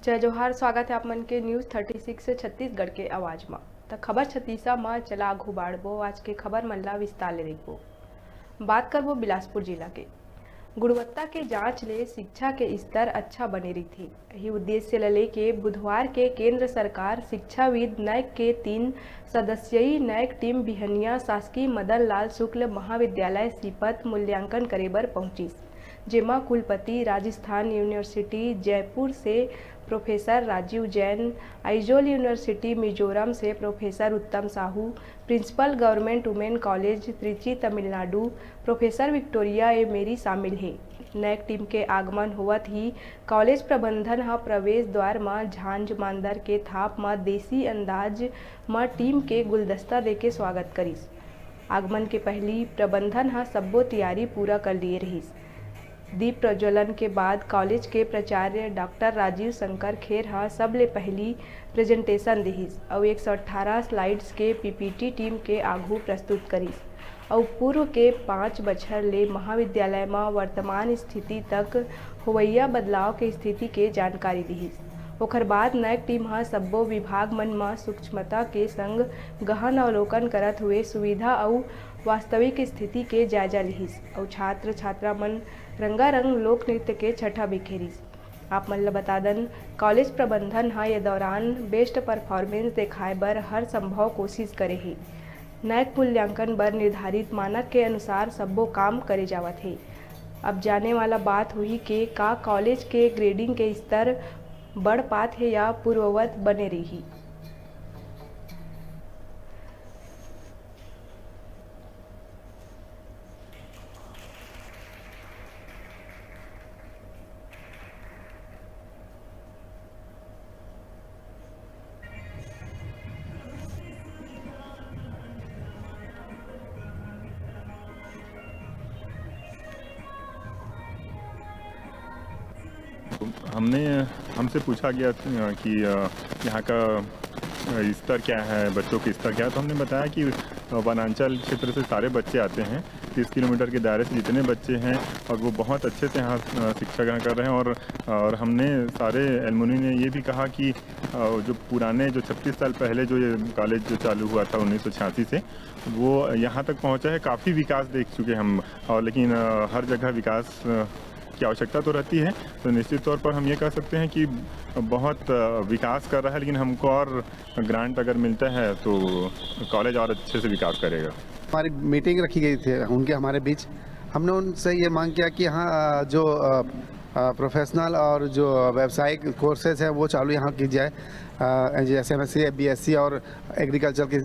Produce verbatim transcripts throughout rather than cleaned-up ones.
जय जोहार, स्वागत है आप मन के न्यूज़ थर्टी सिक्स छत्तीसगढ़ के आवाज म। त खबर छत्तीसा म चला आघू बाढ़बो, आज के खबर मन ला विस्तार ले देखबो। बात करबो बिलासपुर जिला के। गुणवत्ता के जांच ले शिक्षा के स्तर अच्छा बने रहिथे। यही उद्देश्य ल लेके बुधवार के केंद्र सरकार शिक्षाविद नैक के तीन सदस्यीय नैक टीम बिहनिया शासकीय मदन लाल शुक्ल महाविद्यालय सीपत मूल्यांकन करे बर पहुंचिस, जेमा कुलपति राजस्थान यूनिवर्सिटी जयपुर से प्रोफेसर राजीव जैन, आइजोल यूनिवर्सिटी मिजोरम से professor Uttam Sahu, principal government women college Trichy Tamil Nadu professor Victoria A Mary शामिल हे। नैक टीम के आगमन होवत ही कॉलेज प्रबंधन ह प्रवेश द्वार म झांझ मांदर के थाप म देसी अंदाज म टीम के गुलदस्ता देके स्वागत करिस। आगमन के पहिली प्रबंधन ह सब्बो तियारी पूरा कर लिए रहिस। दीप प्रज्वलन के बाद कॉलेज के प्राचार्य डॉक्टर राजीव शंकर खेर ह सबले पहिली प्रेजेंटेशन दिहिस अउ एक सौ अठारह स्लाइड्स के पीपीटी टीम के आघू प्रस्तुत करिस अउ पूर्व के पाँच बछर ले महाविद्यालय म वर्तमान स्थिति तक होवइया बदलाव के स्थिति के जानकारी दिहिस। ओखर बाद नैक टीम ह सब्बो विभाग मन म सूक्ष्मता के संग गहन अवलोकन करत हुए सुविधा अउ वास्तविक स्थिति के जायजा लिहिस अउ छात्र छात्रा मन रंगारंग लोक नृत्य के छठा बिखेरिस। आप मन ल बता दन, कॉलेज प्रबंधन ह ये दौरान बेस्ट परफॉर्मेंस देखाए बर हर संभव कोशिश करे हे। नैक मूल्यांकन बर निर्धारित मानक के अनुसार सब्बो काम करे जावत हे। अब जाने वाला बात होही के का कॉलेज के ग्रेडिंग के स्तर बढ़ पात हे या पूर्ववत बने रही। हमने हमसे पूछा गया कि यहाँ का स्तर क्या है, बच्चों के स्तर क्या है, तो हमने बताया कि वनांचल क्षेत्र से सारे बच्चे आते हैं। तीस किलोमीटर के दायरे से जितने बच्चे हैं और वो बहुत अच्छे से यहाँ शिक्षा ग्रहण कर रहे हैं। और और हमने सारे एलमुनी ने ये भी कहा कि जो पुराने, जो छत्तीस साल पहले जो ये कॉलेज जो चालू हुआ था उन्नीस सौ छियासी से, वो यहाँ तक पहुँचा है, काफ़ी विकास देख चुके हम। और लेकिन हर जगह विकास की आवश्यकता तो रहती है, तो निश्चित तौर पर हम ये कह सकते हैं कि बहुत विकास कर रहा है, लेकिन हमको और ग्रांट अगर मिलता है तो कॉलेज और अच्छे से विकास करेगा। हमारी मीटिंग रखी गई थी उनके हमारे बीच। हमने उनसे ये मांग किया कि हाँ, जो प्रोफेशनल और जो व्यावसायिक कोर्सेज हैं वो चालू यहाँ की जाए, जैसे एम एस सी, बी एस सी और एग्रीकल्चर की।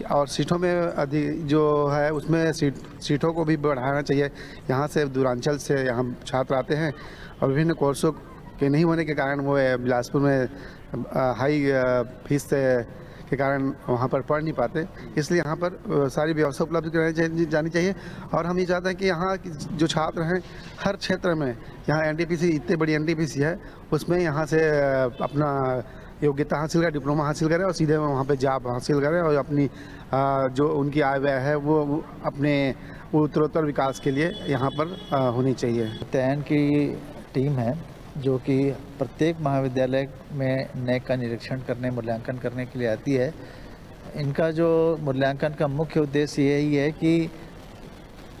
और सीटों में अधिक जो है उसमें सीट सीटों को भी बढ़ाना चाहिए। यहाँ से दूरांचल से यहाँ छात्र आते हैं और विभिन्न कोर्सों के नहीं होने के कारण वो बिलासपुर में हाई फीस से के कारण वहाँ पर पढ़ नहीं पाते, इसलिए यहाँ पर सारी व्यवस्था उपलब्ध कराई जानी चाहिए। और हम ये चाहते हैं कि यहाँ जो छात्र हैं हर क्षेत्र में, यहाँ एनटीपीसी इतनी बड़ी एनटीपीसी है, उसमें यहाँ से अपना योग्यता हासिल करें, डिप्लोमा हासिल करें और सीधे वहाँ पे जॉब हासिल करें और अपनी जो उनकी आय व्यय है वो अपने उत्तरोत्तर विकास के लिए यहाँ पर होनी चाहिए। चयन की टीम है जो कि प्रत्येक महाविद्यालय में नैक का निरीक्षण करने, मूल्यांकन करने के लिए आती है। इनका जो मूल्यांकन का मुख्य उद्देश्य यही है कि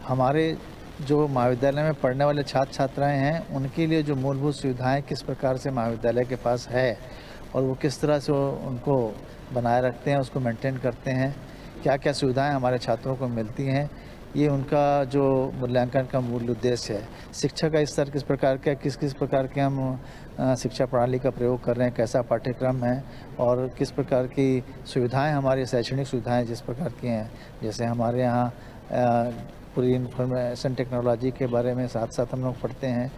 हमारे जो महाविद्यालय में पढ़ने वाले छात्र छात्राएं हैं उनके लिए जो मूलभूत सुविधाएं किस प्रकार से महाविद्यालय के पास है और वो किस तरह से उनको बनाए रखते हैं, उसको मेंटेन करते हैं, क्या क्या सुविधाएं हमारे छात्रों को मिलती हैं, ये उनका जो मूल्यांकन का मूल उद्देश्य है। शिक्षा का स्तर किस प्रकार का, किस किस प्रकार के हम शिक्षा प्रणाली का प्रयोग कर रहे हैं, कैसा पाठ्यक्रम है और किस प्रकार की सुविधाएं, हमारी शैक्षणिक सुविधाएं जिस प्रकार की हैं, जैसे हमारे यहाँ पूरी इंफॉर्मेशन टेक्नोलॉजी के बारे में साथ साथ हम लोग पढ़ते हैं।